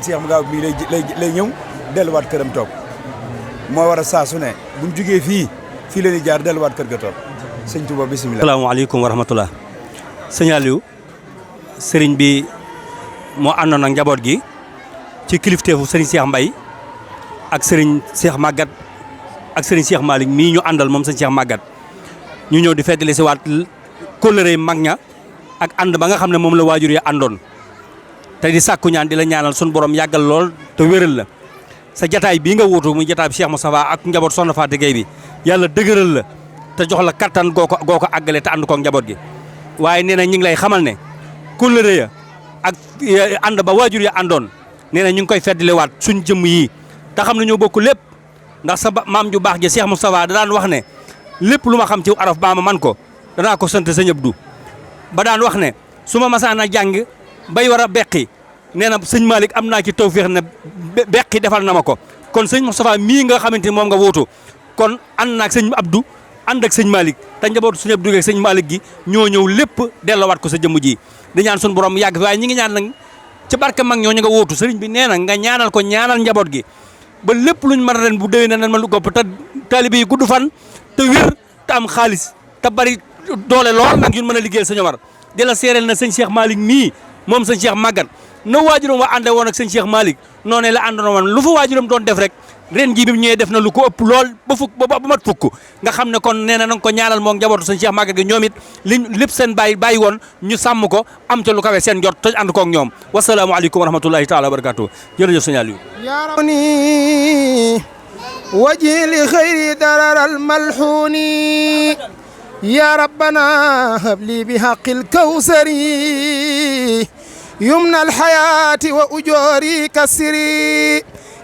Cheikh Magaaw bii lay ñëw delluwaat këram toog moo war a saa su ne bu ñu jugee fii la ñuy jaar delluwaat kër ga toog sëñ Touba bisimilah. asalaamaaleykum wa rahmatulah. sëñ Aliou sëriñ bi moo àndoon ak njaboot gi ci kilifteefu sëriñ Cheikh Mbaye ak sëriñ Cheikh Maguette ak sëriñ Cheikh Malick mii ñu àndal moom sëñ Cheikh Maguette ñu ñëw di feddali si waat kóllëre mag ña ak ànd ba nga xam ne moom la waajur ya àndoon te di sàkku ñaan di la ñaanal sun borom yàggal lool te wéral la sa jataay bii nga wuutu muy jataay bi Cheikh Moustapha ak njaboot soxna Fatou Gueye bi yàlla dëgëral la te jox la kattan goo ko àggale te ànd koog njaboot gi waaye nee na ñu ngi lay xamal ne kóllëre ya ak ànd ba waajur ya àndoon nee na ñu ngi koy feddaliwaat suñ jëmm yii te xam ne ñoo bokk lépp ndax sa maam ju baax ji Cheikh Moustapha da daan wax ne lépp lu ma xam ci araf ba ma man ko danaa ko sant sëñ Abdou ba daan wax ne su ma masaan a jàng bay war a beqi nee na sëñ Malick am naa ci tawféex ne beqi defal na ma ko kon sëñ Moustapha mii nga xamante ni moom nga wóotu kon ànd naag sëñ Abdou ànd ak sëñ Malick te njabootu sëñ Abdou ak sëñ Malick gi ñoo ñëw lépp delloowaat ko sa jëmm ji di ñaan suñu borom yàgg fi waaye ñi ngi ñaan nag ci barke mag ñoo ñu nga wóotu sëriñ bi nee na nga ñaanal ko ñaanal njaboot gi ba lépp luñ mën a ren bu déwee na ma lu gopp te taalibe yi gudd fan te wér te am xaalis te bari doole lool nag ñun mën a liggéeyal sëñ Omar di la seereel na sëñ Cheikh Malick mii moom sëñ Cheikh Maguette na waajuram wa ànde woon ak sëñ Cheikh Malick noonu la àndoon woon lu fa waajuram doon def rek ren jii bi ñëwee def na lu ko ëpp lool ba mat fukk nga xam ne kon nee na nga ko ñaanal moom njabootu sëñ Cheikh Maguette gi ñoom it lépp seen bàyyi woon ñu sàmm ko am ca lu kawe seen jot te ànd koog ñoom wasalaamualeykum wa rahmatullahi taala wa barakatuh jërëjëf sëñ Aliou waji li xayri dararal malxuuni ya rabbana habli bi haqqil kawsari يمنى الحياة وأجوري كسري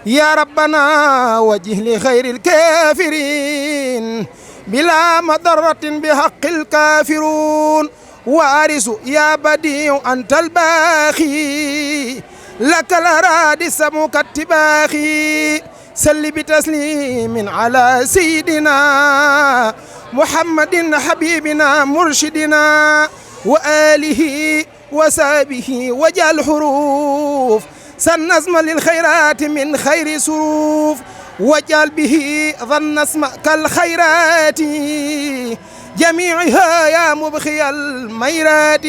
يا ربنا وجه لخير الكافرين بلا مضرة بحق الكافرون وارث يا بديع أنت الباخي لك الأراضي سموك التباخي سل بتسليم على سيدنا محمد حبيبنا مرشدنا وآله وسابه وجعل حروف سنزم للخيرات من خير سروف وجعل به ظن اسمك الخيرات جميعها يا مبخي الميرات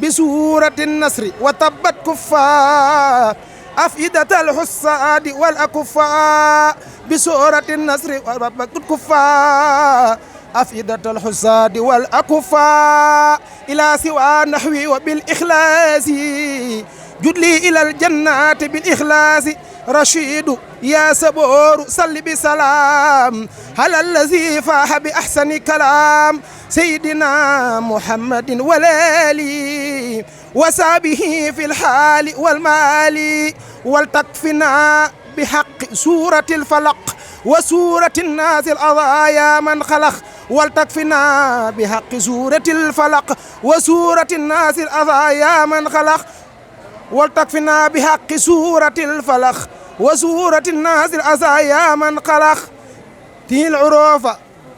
بسورة النصر وطبت كفا أفئدة الحساد والأكفاء بسورة النصر وطبت كفا أفئدة الحساد والأكفاء إلى سوى نحوي وبالإخلاص جد لي إلى الجنات بالإخلاص رشيد يا سبور صل بسلام على الذي فاح بأحسن كلام سيدنا محمد والآلي وصحبه في الحال والمال ولتكفنا بحق سورة الفلق وسورة الناس الأضايا من خلق ولتكفنا بحق سورة الفلق وسورة الناس الأضايا من خلق ولتكفنا بحق سورة الفلق وسورة الناس الأضايا من خلق تي العروف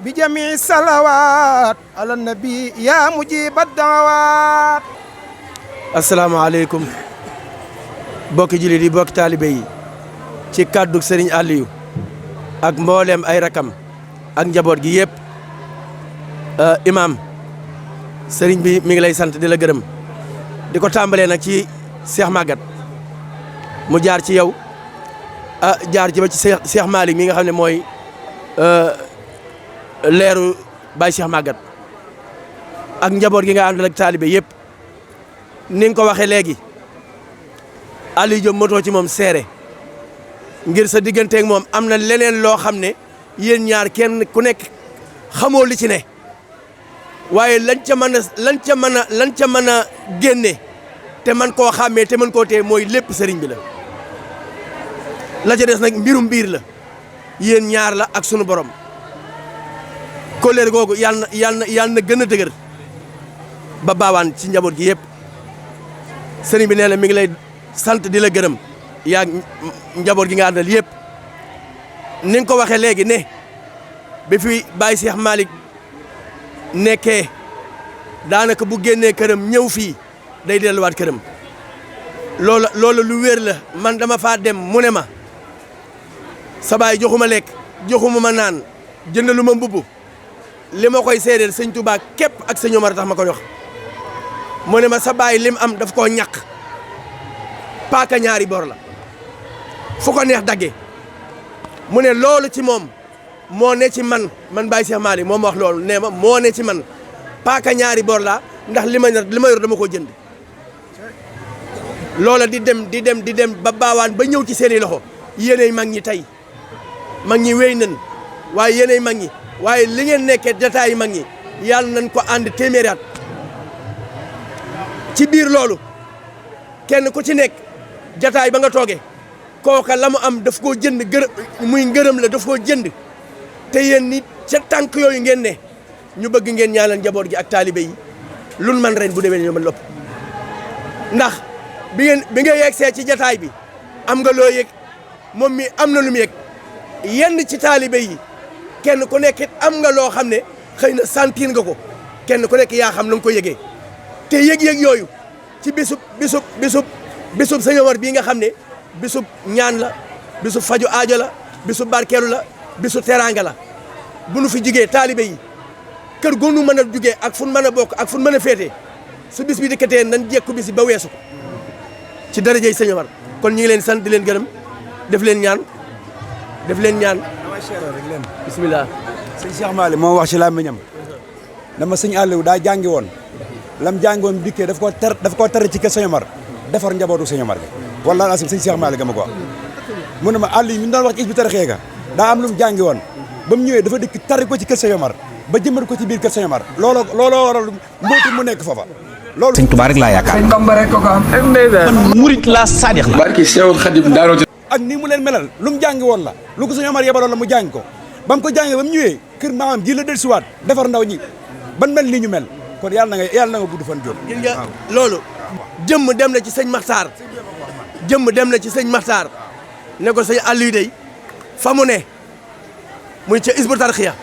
بجميع الصلوات على النبي يا مجيب الدعوات. السلام عليكم bokki jullit yi bokki taalibe yi ci kàddu Serigne Aliou ak mboolem ay rakam ak njaboot gi yëpp imam Serigne bi mi ngi lay sant di la gërëm di ko tàmbalee nag ci Cheikh Maguette mu jaar ci yow jaar ci ba ci Cheikh Malick mi nga xam ne mooy leeru Baye Cheikh Maguette ak njaboot gi nga àndal ak taalibe yëpp ni nga ko waxee léegi Aliou Diop motoo ci moom seere ngir sa digganteeg moom am na leneen loo xam ne yéen ñaar kenn ku nekk xamoo li ci ne waaye lan ca mën a génne te man koo xàmmee te mën koo tee mooy lépp sëriñ bi la ca des nag mbirum biir la yéen ñaar la ak sunu borom kóllëre googu yàlla na gën a dëgër ba baawaan ci njaboot gi yëpp sëriñ bi nee na mi ngi lay sant di la gërëm yaa njaboot gi nga àndal yëpp ni nga ko waxee léegi ne bi fi Baye Cheikh Malick nekkee daanaka bu génnee këram ñëw fii day delluwaat këram loolu lu wér la man dama faa dem mu ne ma sa baay joxuma lekk joxuma ma naan jëndalu ma mbubb li ma koy seedeel sëñ Touba képp ak sëñ Omar tax ma koy wax mu ne ma sa baay lim am daf koo ñàq paaka ñaari bor la fu ko neex dagge mu ne loolu ci moom moo ne ci man Baye Cheikh Malick moom ma wax loolu nee ma moo ne ci man paaka ñaari bor la ndax li ma yor dama ko jënd loola di dem ba baawaan ba ñëw ci seeni loxo yéenay mag ñi tey mag ñi wéy nañ waaye yéenay mag ñi waaye li ngeen nekkee détails yi mag ñi yàlla nañ ko ànd téeméeri at ci biir loolu kenn ku ci nekk jataay ba nga toogee kooka la mu am daf koo jënd muy ngërëm la daf koo jënd te yéen nit ca tànk yooyu ngeen ne ñu bëgg ngeen ñaanal njaboot gi ak taalibe yi lun man ren bu demee ñu man lopp ndax bi nga yegsee ci jataay bi am nga loo yëg moom mi am na lu mu yëg yenn ci taalibe yi kenn ku nekk am nga loo xam ne xëy na sentir nga ko kenn ku nekk yaa xam na nga ko yëgee te yëg-yëg yooyu ci bisub Sëñ Omar bii nga xam ne bisub ñaan la bisub faju aajo la bisub barkeelu la bisub teraanga la bu nu fi jugee taalibe yi kër gu nu mën a jugee ak fu nu mën a bokk ak fu nu mën a féetee su bis bi dikkatee nan jekku bis ba weesu ko ci darajey Sëñ Omar kon ñu ngi leen sant di leen gërëm def leen ñaan bismillah. sëñ Cheikh Malick moo wax ci làmmiñam dama sëñ Aliou daa jàngi woon lam jàngi woon dikkee daf koo tar ci kër Sëñ Omar defar njabootu Sëñ Omar ga wallaahi asim sëñ Cheikh Malick ga ma ko wax mu ne ma Aliou mi doon wax ci is bi taraxee ga daa am lu mu jàngi woon ba mu ñëwee dafa dikk tari ko ci kër Sëñ Omar ba jëmbat ko ci biir kër Sëñ Omar looloo waral mbootu mu nekk foofa loolu sëñ Tuubaa rek laa yaakaar. sëñ Bamba rek ko am. man murit laa saadix la. barki Seexul Xadim daaroo ak nii mu leen melal lu mu jàngi woon la lu ko Sëñ Omar yebaloon la mu jàngi ko ba mu ko jàngee ba mu ñëwee kër maamam ji la dellusiwaat defar ndaw ñi ban mel nii ñu mel kon yàlla na nga gudd fan jóg. gis nga loolu jëmm dem na ci sëñ Maxtaar ne ko sëñ Aliou dey fa mu ne muy ca Hizbut Tarqiyyah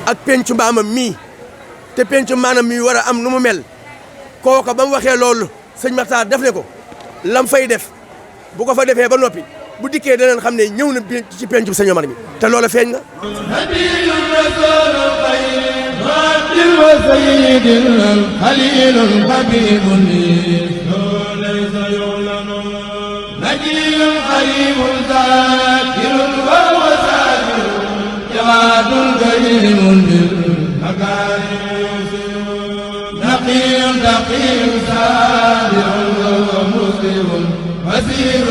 ak pencu maamam mii te pencu maanaam mii war a am nu mu mel kooka ba mu waxee loolu sëñ Maxtaar def ne ko lam fay def bu ko fa defee ba noppi bu dikkee danañ xam ne ñëw na ci pencu Sëñ Omar mi te loola feeñ na نقي تقي سابع ومسلم وزير